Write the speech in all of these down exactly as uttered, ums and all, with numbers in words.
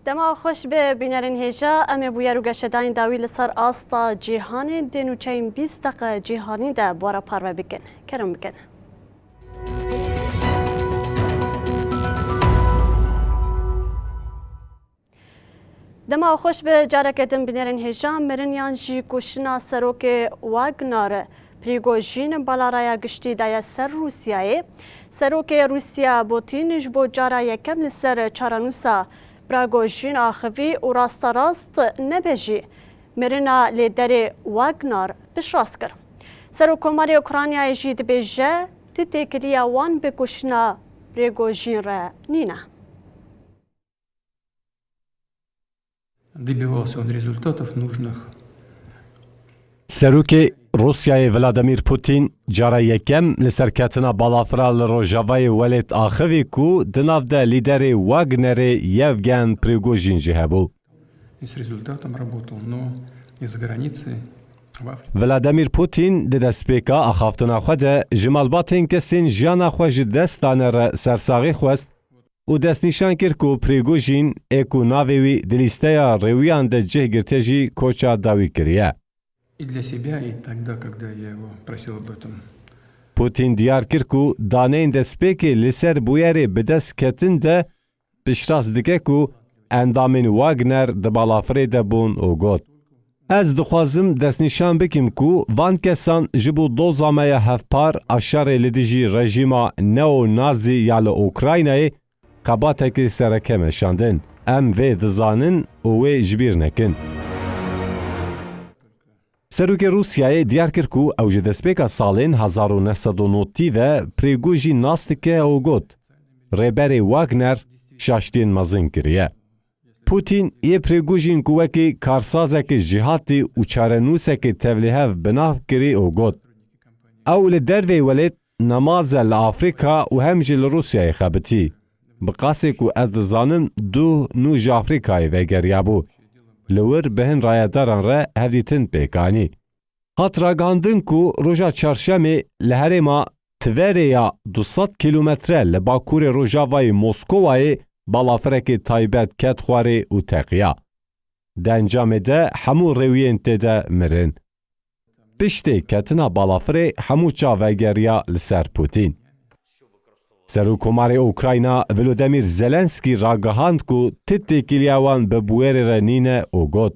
Dema xweş be bînerên hêja, em ê bûyer û geşedanên dawî li ser asta cîhanê di nûçeyên bîst deqe cîhanî de bi we re parve bikin. Kerem bikin. Dema xweş be, careke din bînerên hêja, mirin yan jî kuştina serokê Wagner Prigojîn bala raya giştî daye ser Rûsyayê. Serokê Rûsya Putin ji bo cara yekem li ser çarenûsa Prigojîn axivî û rasterast nebe jî mirina lêderê Wagner piştrast kir. Serokkomarê Ukraynayê jî dibêje, ti têkiliya wan bi kuştina Prigojîn re nîne. Добивался он результатов нужных. Serokê Rûsyayê Vladimir Putin cara yekem li serketina balafira li rojavayê welêt axivî ku di nav de lîderê Wagnerê Yevgen Prigojîn jî hebû. И с результатом работал, но из-за границы в Африке. Vladimir Putin di destpêka axaftina xwe de ji malbatên kesên jiyana xwe ji dest dane re sersaxî xwest û destnîşan kir ku Prigojîn ê ku navê wî di lîsteya rêwiyan de cih girtiye jî koça dawî kiriye. И для себя, и тогда, когда я его просил об этом. Putin diyar kir ku daneyên destpêkê li ser bûyerê bi dest ketin de piştrast dike ku endamên Wagner di balafirê de bûn û got, Ez dixwazim destnîşan bikim ku van kesan ji bo doza me ya hevpar a şerê li dijî rejîma neo-nazî ya li Ukraynayê xebatekî sereke meşandin. Em vê dizanin û wê ji bîr nekin. Serokê Rûsyayê diyar kir ku ew ji destpêka salên hezar û neh sed û notî ve Prigojîn nas dike û got, Rêberê Wagner şaştiyên mezin kiriye. Putin yê Prigojîn ku wekî karsazekî jîhatî û çarenûsekî tevlîhev bi nav kirî û got, Ew li derveyî welêt nema ze li Afrîka û hem jî li Rûsyayê xebitî. Bi qasê ku ez dizanim, duh nû ji Afrîkayê vegeriyabû. Li wir bi hin rayedaran re hevdîtin pêk anî. Hat ragihandin ku roja çarşemê li herêma Tverê ya du sed kîlometre li bakurê rojavayê Moskowayê balafirekî taybet ket xwarê û teqiya. Di encamê de hemû rêwiyên tê de mirin. Piştê ketina balafirê hemû çav vegeriya li ser Putin. Serokkomarê Ukrayna Volodymyr Zelenskî ragihand ku ti têkiliya wan bi bûyerê re nîne û got,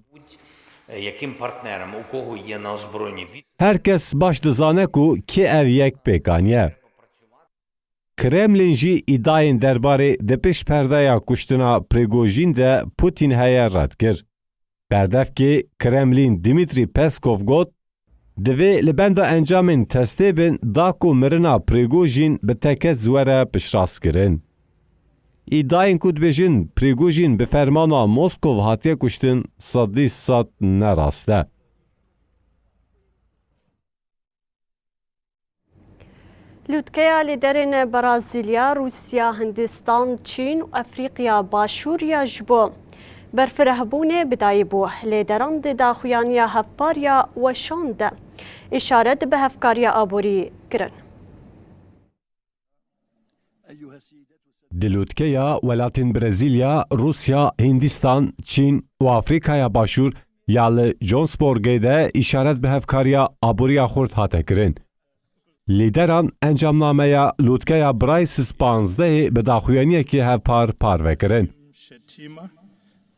Яким партнером, у кого є на озброєнні від Her kes baş dizane ku kê ev yek pêk aniye. Kremlin jî îdayên derbarê di pişt perdeya kuştina Prigojîn de Putin heye red kir. Berdevkê Kremlin Dmitry Peskov got, Divê li benda encamên testê bin da ku mirina Prigojîn bi tekez were piştrast kirin. Îdayên ku dibêjin Prigojîn bi fermana Moskov hatiye kuştin sedî sed ne rast e. Lûtkeya lîderên Brazîlya, Rûsya, Hindistan, Çîn û Efrîqya Başûr ya ji bo berfirehbûnê bi dayî bû. Lêderan di daxuyaniya hevpar ya weşan de îşaret bi hevkariya aborî kirin. Di lûtkeya welatên Brezîlya, Rûsya, Hindistan, Çîn û Afrîkaya Başûr ya li Johannesburgê de îşaret bi hevkariya aboriya xurt hate kirin. Lîderan encamnameya lûtkeya Braises panzdehê bi daxuyaniyekî hevpar parve kirin. Shettima,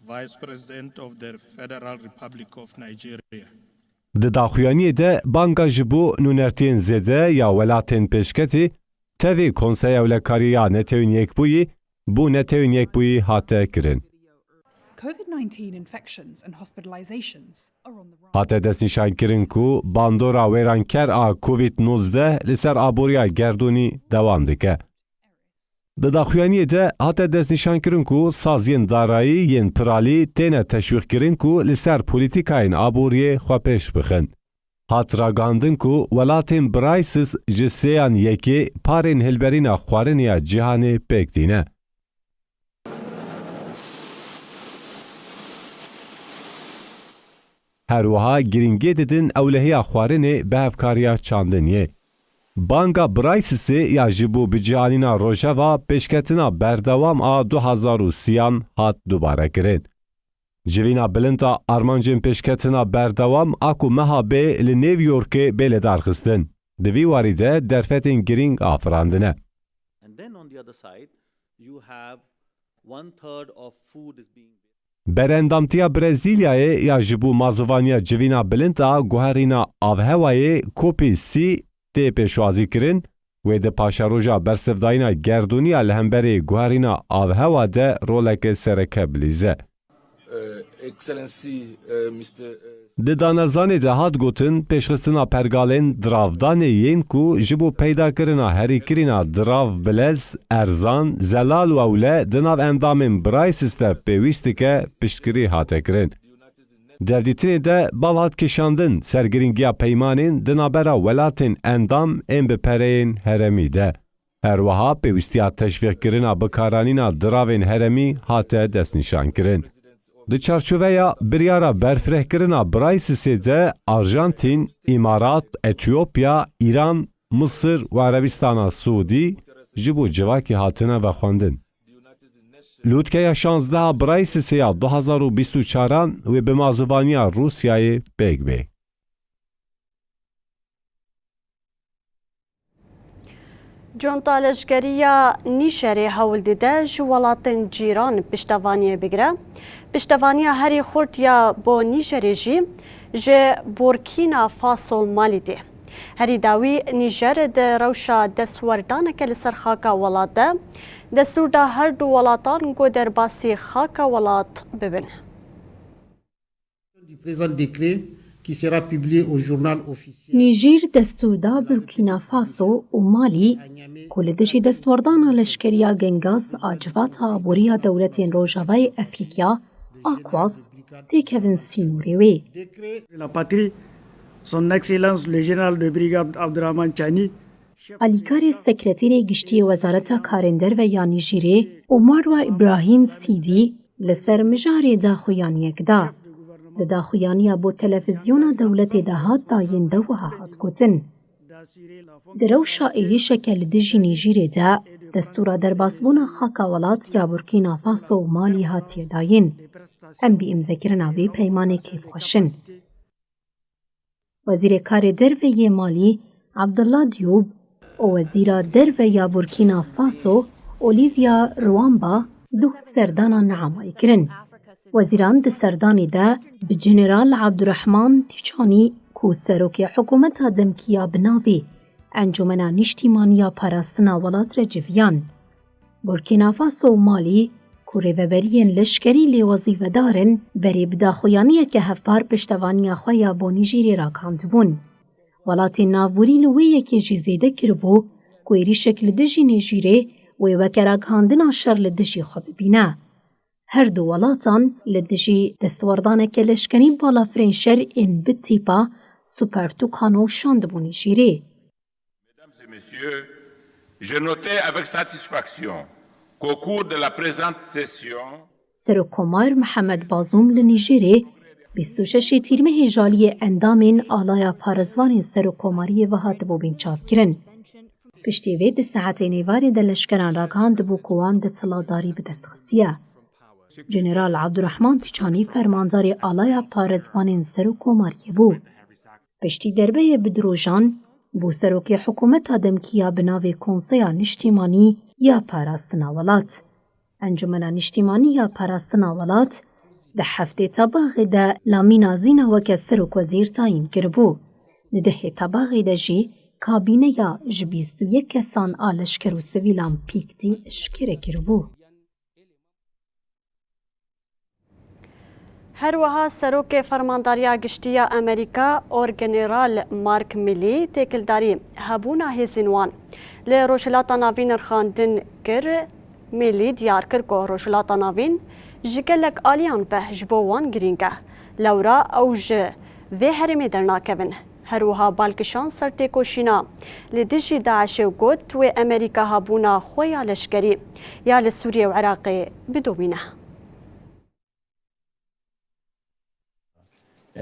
Vice President of the Federal Republic of Nigeria. Di daxuyaniyê de banga ji bo nûnertiyên zêde ya welatên pêşketî tevî Konseya Ewlekarî ya Netewên Yekbûyî bo Netewên Yekbûyî hate kirin. COVID nineteen infections and hospitalizations are on the rise. Hate destnîşankirin ku bandora wêranker a COVID nozdeh li ser aboriya gerdûnî dewam dike. Di daxuyaniyê de hate destnîşankirin ku saziyên darayî yên piralî têne teşwîqkirin ku li ser polîtîkayên aboriyê xwe pêş bixin. Hat ragihandin ku welatên Braysis ji sêyan yekê parên hilberîna xwarinê ya cîhanê pêk tîne. Her wiha girîngiyê didin ewlehiya xwarinê bi hevkariya çandiniyê. Banga Braysisê ya ji bo bicihanîna rojeva pêşketina berdewam a du hazar û sîyan hat dubare kirin. Civîna bilind a armancên pêşketina berdewam a ku meha bê li New Yorkê bê lidarxistin, di vî warî de derfetên girîng afirandine. And then on the other side, you have one third of food is being Berendamtiya Brezîlyayê ya ji bo mazûvaniya civîna bilind a guherîna avhewayê COP sî tê pêşwazîkirin, wê di paşeroja bersivdayîna gerdûnî ya li hemberî guherîna avhewa de roleke sereke bilîze. Uh, Excellency, uh, Mister, uh, Di danezanê de hat gotin, pêşxistina pergalên diravdanê yên ku ji bo peydakirina herîkirina dirav bilez, erzan, zelal û ewle di nav endamên Braysis de pêwîst dike, piştgirî hate kirin. Di hevdîtinê de bal hat kişandin ser girîngiya peymanên di navbera welatên endam ên bi pereyên herêmî de. Her wiha pêwîstiya teşvîqkirina bikaranîna diravên herêmî hate destnîşankirin. Di çarçoveya biryara berfirehkirina Braysisê de Arjantîn, Îmarat, Etiyopya, Îran, Misir û Erebistana Siûdî ji bo civakî hatine vexwendin. Lûtkeya şazdeh a Braysisê ya du hazar û bîst û çaran wê bi mazûvaniya Rûsyayê pêk bê. Conta leşkerî ya Nîjerê hewl dide ji welatên cîran piştevaniyê bigire. Piştevaniya herî xurt ya bo Nîjerê jî ji Burkîna Faso Malî tê. Herî dawî Nîjer di rewşa destwerdaneke li ser xaka welat de destûr da her du welatan ku derbasî xaka welat bibin. Du présent décret qui sera publié au journal officiel. Nîjîr destûr da Burkîna Faso û Malî ku li dijî destwerdana leşkeriya Gengaz a Civata Aboriya Dewletên Rojavayê Efrîkya, AQUAS, têkevin sînorê wê. La patrie, Son Excellence le Général de Brigade Abdurrahman Chani, Alîkarê Sekreterê Giştî yê Wezareta Karên Derve ya Nîjîrê, Omarwa Îbrahîm Sîdî, li ser mijarê daxuyaniyek da. Di daxuyaniya bo televîzyona dewletê de hat dayîn de wiha hat gotin, di rewşa êrîşeke li dijî Nîjîrê de, destûra derbasbûna xaka welat ya Burkîna Faso û Malî hatiye dayîn. Em bi îmzekirina vê peymanê kêfxweş in. Wezîrê Karê Derve yê Malî Abdullah Diop û Wezîra Derve ya Burkîna Faso Olivia Ruamba duh serdana niamayê kirin. Wezîran di serdanê de bi General Abdurrahman Tîçanî ku serokê hikûmeta demkî ya bi navê Encûmena Nîştîmanî ya Parastina Welat re civiyan. Burkîna Faso û Malî ku rêveberiyên leşkerî lê wezîfedar in, berê bi daxuyaniyeke hevpar piştevaniya xwe ya bo Nîjîrê ragihandibûn. Welatên navborî li wê yekê jî zêde kiribû ku êrîşek li dijî Nîjîrê wê weke ragihandina şer li dijî xwe bibîne. Her du welatan li dijî destwerdaneke leşkerî balafirên şer ên bi tîpa Super Tucano şandibû Nîjîrê. Mesdames et Messieurs, je notais avec satisfaction qu'au cours de la présente session, Serokkomar Mihemed Bazûm li Nîjêrê bîst û şeş Tîrmehê ji aliyê endamên Alaya Parêzvanên Serokkomariyê ve hatibû binçavkirin. Piştî vê di saetên êvarê de leşkeran ragihandibû ku wan desthilatdarî bi dest xistiye. General Abdurrahman Tîçanî fermandarê Alaya Parêzvanên Serokkomariyê bû. Piştî derbeyê bi du rojan, bû serokê hikûmeta demkî ya bi navê Konseya Niştîmanî ya Parastina Welat. Encûmena Niştîmanî ya Parastina Welat di heftê Tebaxê de Lamîna Zîna weke serokwezîr tayîn kiribû. Di dehê Tebaxê de jî kabîneya ji bîst û yek kesan a leşker û sivîlan pêk tî eşkere kiribû. Her wiha Serokê Fermandariya Giştî ya Amerîka, Orgeneral Mark Milley, têkildarî hebûna hêzên wan li Rojhilata Navîn nirxandin kir, Mêlî diyar kir ku Rojhilata Navîn ji gelek aliyan ve ji bo wan girîng e. Lewra ew ji vê herêmê dernakevin. Her wiha bal kişand ser têkoşîna li dijî DAIŞê û got, wê Amerîka hebûna xwe ya leşkerî ya li Sûriyê û Iraqê bidomîne.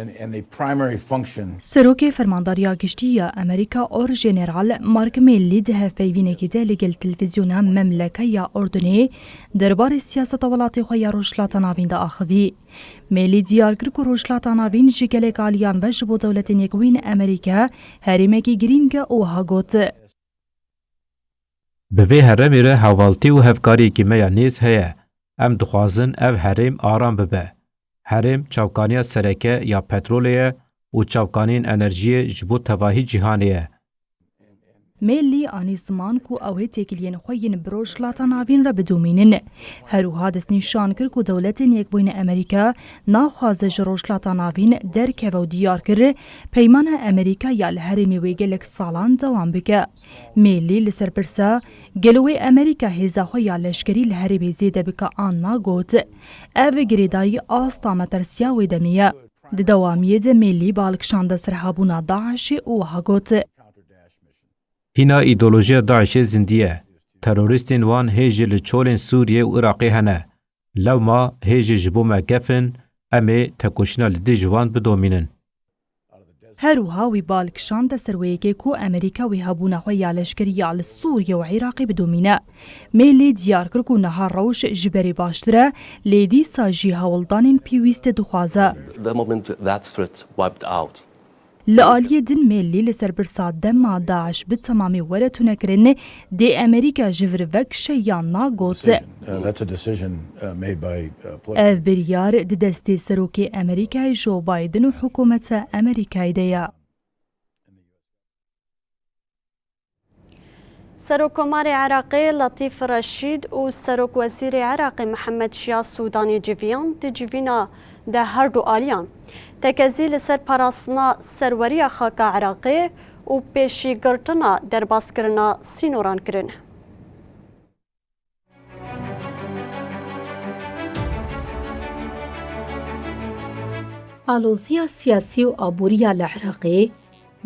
And, and the primary function Serokê Fermandariya Giştî ya Amerîka Or General Mark Milley di hevpeyvînekê de li gel televîzyona memleke ya Urdunê derbarê siyaseta welatê xwe ya Rojhilata Navîn de axivî. Milley diyar kir ku Rojhilata Navîn ji gelek aliyan ve ji bo Dewletên Yekbûyîn Amerîka herêmekî girîng e û wiha got. Bi vê herêmê re hevaltî û hevkariyekî me ya nêz heye. Em dixwazin ev herêm aram bibe. Herêm çavkaniya sereke ya petrolê ye û çavkaniyên enerjiyê ji bo tevahî cîhanê ye. Mêlî anî ziman ku ew ê têkiliyên xwe yên bi Rojhilata Navîn re bidomînin. Her wiha destnîşan kir ku Dewletên Yekbûyîn Amerîka naxwaze ji Rojhilata Navîn derkeve û diyar kir, peymana Amerîka ya li herêmê wê gelek salan dewam bike. Mêlî li ser pirsa gelo wê Amerîka hêza xwe ya leşkerî li herêmê zêde bike an na got, ev girêdayî asta metirsiya wê demê ye. Di dewamiyê de Mêlî bal kişande ser hebûna DAIŞê û wiha got. Hîna îdeolojiya DAIŞê zindî ye. Terorîstên wan hê jî li çolên Sûriyê û Iraqê hene. Lewma hê jî ji bo me gef in, em ê tekoşîna li dijî wan bidomînin. Her wiha wî bal kişande ser wê yekê ku Amerîka wê hebûna xwe ya leşkerî ya li Sûriye û Iraqê bidomîne. Mêlî diyar kir ku niha rewş ji berê baştir e, lê dîsa jî hewldanên pêwîst dixwaze. The moment that threat wiped out, Li aliyê din Mêlî li ser pirsa dema DAIŞ bi temamî were tunekirin, dê Amerîka ji vir vekişe yan na got. Decision. Uh, that's a decision, uh, made by, uh, political Ev biryar di destê serokê Amerîkayê Joe Biden û hikûmeta Amerîkayê de ye. Serokkomarê Iraqê Letîf Reşîd û Serokwezîrê Iraqê Mihemed Şiya Sûdanî civiyan. Di civîna de her du aliyan tekezî li ser parastina serweriya xaka Iraqê û pêşîgirtina derbaskirina sînoran kirin. Aloziya siyasî û aborî ya li Iraqê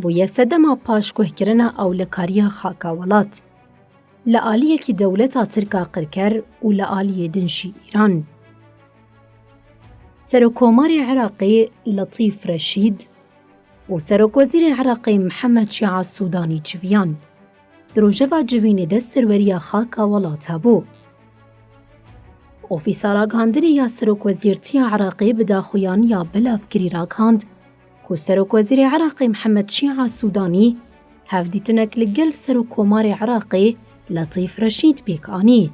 bûye sedema paşguhkirina ewlekariya xaka welat, li aliyekî dewleta Tirk a qirker û li aliyê din jî Îran. Serokkomarê Iraqê Letîf Reşîd û Serokwezîrê Iraqê Mihemed Şiya Sûdanî civiyan. Di rojeva civînê de serweriya xaka welat hebû. Ofîsa Ragihandinê ya Serokwezîrtiya Iraqê bi daxuyaniya belavkirî ragihand ku Serokwezîrê Iraqê Mihemed Şiya Sûdanî hevdîtinek li gel Serokkomarê Iraqê Letîf Reşîd pêk anî.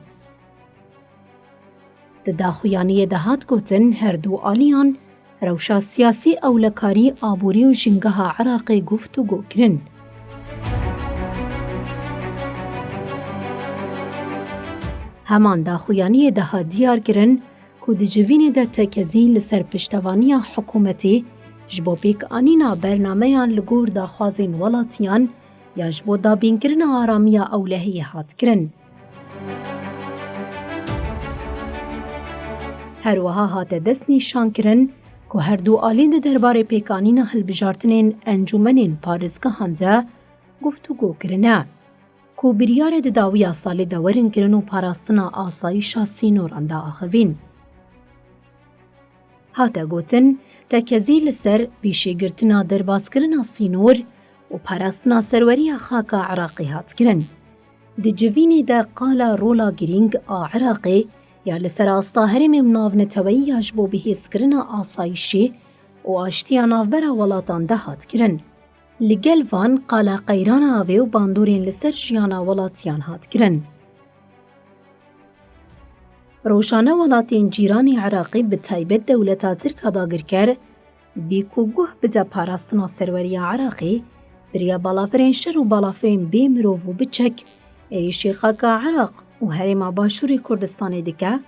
Di daxuyaniyê de hat gotin, her du aliyan rewşa siyasî, ewlekarî, aborî û jingeha Iraqê guftûgo kirin. Heman daxuyaniyê de hat diyar kirin ku di civînê de tekezî li ser piştevaniya hikûmetê ji bo pêkanîna bernameyan li gor daxwazên welatiyan ya ji bo dabînkirina aramiya ewlehiyê hat kirin. Her wiha hate destnîşankirin ku her du alî di derbarê pêkanîna hilbijartinên encûmenên parêzgehan de guftûgo kirine, ku biryar e di dawiya salê de werin kirin û parastina asayîşa sînoran de axivîn. Hate gotin, tekezî li ser pêşîgirtina derbaskirina sînor û parastina serweriya xaka Iraqê hat kirin. Di civînê de qala rola girîng a Iraqê ya li ser asta herêmên navneteweyî ya ji bo bihêzkirina asayîşê û aştiya navbera welatan de hat kirin. Li gel van qala qeyrana avê û bandorên li ser jiyana welatiyan hat kirin. Rojane welatên cîranê Iraqê, bi taybet dewleta Tirk a dagirker, bî ku guh bide parastina serweriya Iraqê, bi riya balafirên şer û balafirên bê mirov û biçek, êrîşê xaka Iraq û herêma Başûrê Kurdistanê dike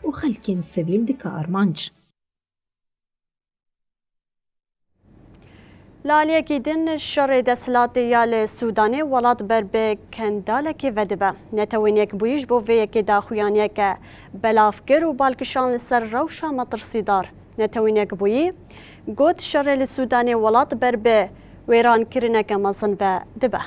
û xelkên sivîl dike armanc. Li aliyekî din, şerê desthilatê ya li Sûdanê welat ber bi kendalekê vedibe. Netewên Yekbûyî ji bo vê yekê daxuyaniyeke belav kir û bal kişand li ser rewşa metirsîdar. Netewên Yekbûyî got, şerê li Sûdanê welat ber bi wêrankirineke mezin ve dibe.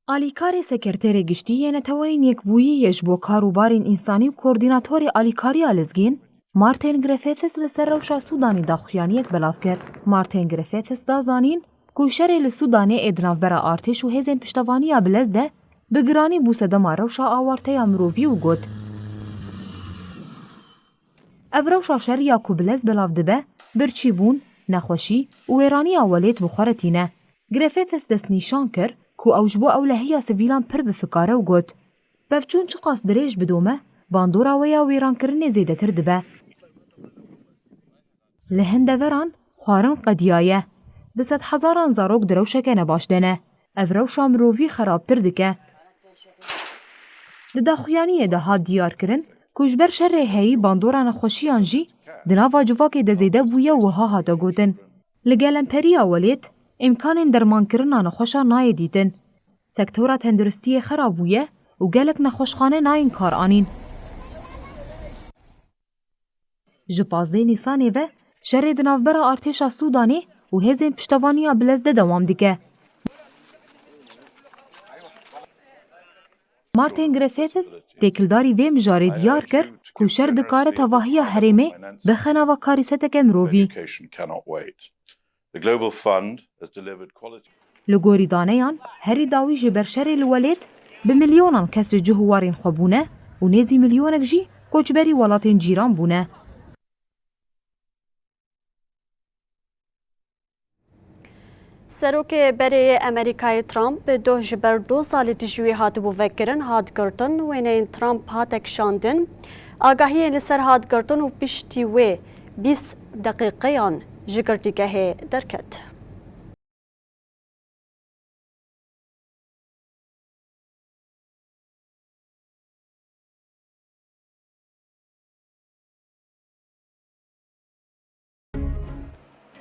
Alîkarê Sekerterê Giştî yê Neteweyên Yekbûyî yê ji bo kar û barên însanî û koordînatorê alîkariya lezgîn, Martin Griffiths, li ser rewşa Sûdanê daxuyaniyek belav kir. Martin Griffiths da zanîn ku şerê li Sûdanê ê di navbera artêş û hêzên piştevaniya bilez de bi giranî bû sedema rewşa awarteya mirovî û got, Ev rewşa şer ya ku bilez belav dibe, birçîbûn, nexweşî û wêraniya welêt bi xwe re tîne. Griffiths destnîşan kir ku ew ji bo ewlehiya sivîlan pir bi fikar e û got, Pevçûn çiqas dirêj bidome, bandora wê ya wêrankirinê zêdetir dibe. Li hin deveran xwarin qediyaye. Bi sedhezaran zarok di rewşeke nebaş de ne. Ev rewşa mirovî xerabtir dike. Di daxuyaniyê de hat diyarkirin ku ji ber şerê heyî bandora nexweşiyan jî di nava civakê de zêde bûye, wiha hate gotin, Li gelemperîya welêt, îmkanên dermankirina nexweşa nayê dîtin. Sektora tenduristiyê xera bûye û gelek nexweşxane nayên kar anîn. Ji pazdeh Nîsanê ve şerê di navbera artêşa Sûdanê û hêzên piştevaniya bilez de dewam dike. Martin Griffiths, têkildarî vê mijarê diyar kir ku şer dikare tevahiya herêmê bixe nava karîseteke mirovî. Education cannot wait. The Global Fund has delivered quality. Li gorî daneyan, herî dawî ji ber şerê li welêt bi milyonan kes ji cih û warên xwe bûne û nêzî milyonek jî koçberî welatên cîran bûne. Serokê berê yê Amerîkayê Trump bi doh ji ber doza li dijî wî hatibû vekirin hat girtin. Wêneyên Trump hate kişandin. Agahiyên li ser hat girtin û piştî wê bîst deqîqeyan ji girtîgehê derket.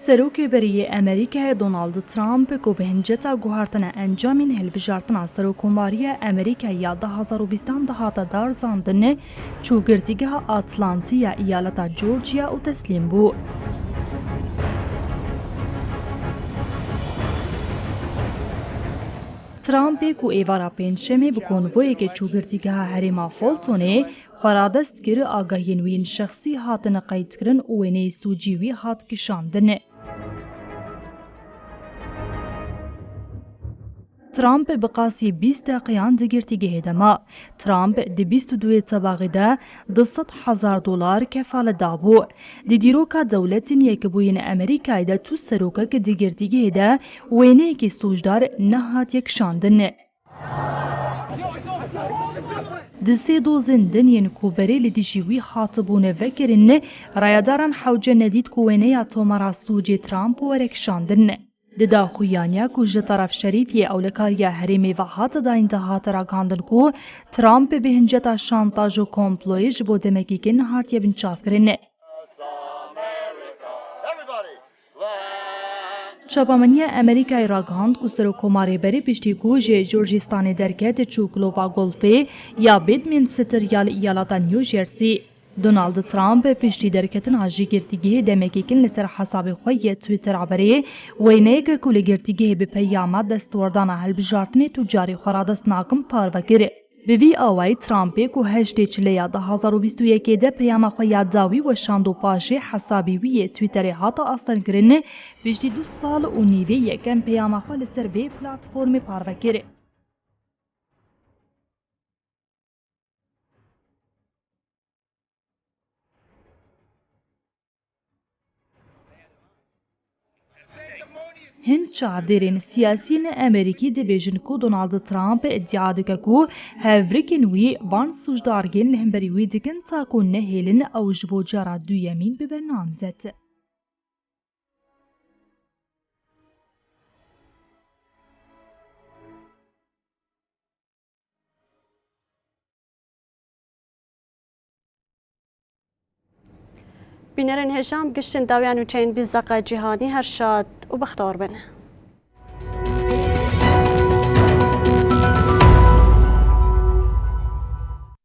Serokê berê yê Amerîkayê Donald Trump, ku bi hinceta guhartina encamên hilbijartina serokkomariya Amerîkayê ya du hazar û bîstan dihate darizandin, çû girtîgeha Atlantî ya eyaleta Georgia û teslîm bû. Trumpê ku êvara pêncşemê bi konvoyekê çû girtîgeha herêma Fultonê, xwe radest kir, agahiyên wî yên şexsî hatin qeydkirin û wêneyê sûcî wî hat kişandin. Trump bi qasî bîst deqeyan di girtîgehê de ma. Trump di bîst û duyê Tebaxê de du sed hezar dolar kefalet dabû. Di dîroka Dewletên Yekbûyî yên Amerîkayê de tu serokek di girtîgehê de wêneyekî sûcdar nehatiye kişandin. Di sê dozên din yên ku berê li dijî wî hatibûne vekirin, rayedaran hewce nedît ku wêneya tomara sûcê Trump were kişandin. Di daxuyaniya ku ji teref Şerîfiyê ewlekariya herêmê ve hate dayîn de hate ragihandin ku Trump bi hinceta şantaj û komployê ji bo demekî kin hatiye binçavkirin. Çapemeniya Amerîkayê ragihand ku serokkomarê berê piştî ku ji Georgistanê derket çû Kilova Golfê ya Bedminster ya li eyaleta New Jersey. Donald Trump piştî derketina ji girtîgehê demekî kin li ser hesabê xwe yê Twitter a berê wêneyeke ku li girtîgehê bi peyama destwerdana hilbijartinê tu carî xwe radest nakim parve kir. Bi vî awayî Trumpê ku heştê Çileya du hazar û bîst û yekê de peyama xwe ya dawî weşand û paşê hesabê wî yê Twitterê hate astengkirin, piştî du sal û nîvê yekem peyama xwe li ser vê platformê parve kir. Hin çavdêrên siyasî yên Amerîkî dibêjin ku Donald Trump îdia dike ku hevrikên wî van sûcdargên li hemberî wî dikin ta ku nehêlin ew ji bo cara duyemîn bibe namzet. Bînerên hêja, em giştên dawiya nûçeyên bîst deqa cîhanî her şad û bextewar bin.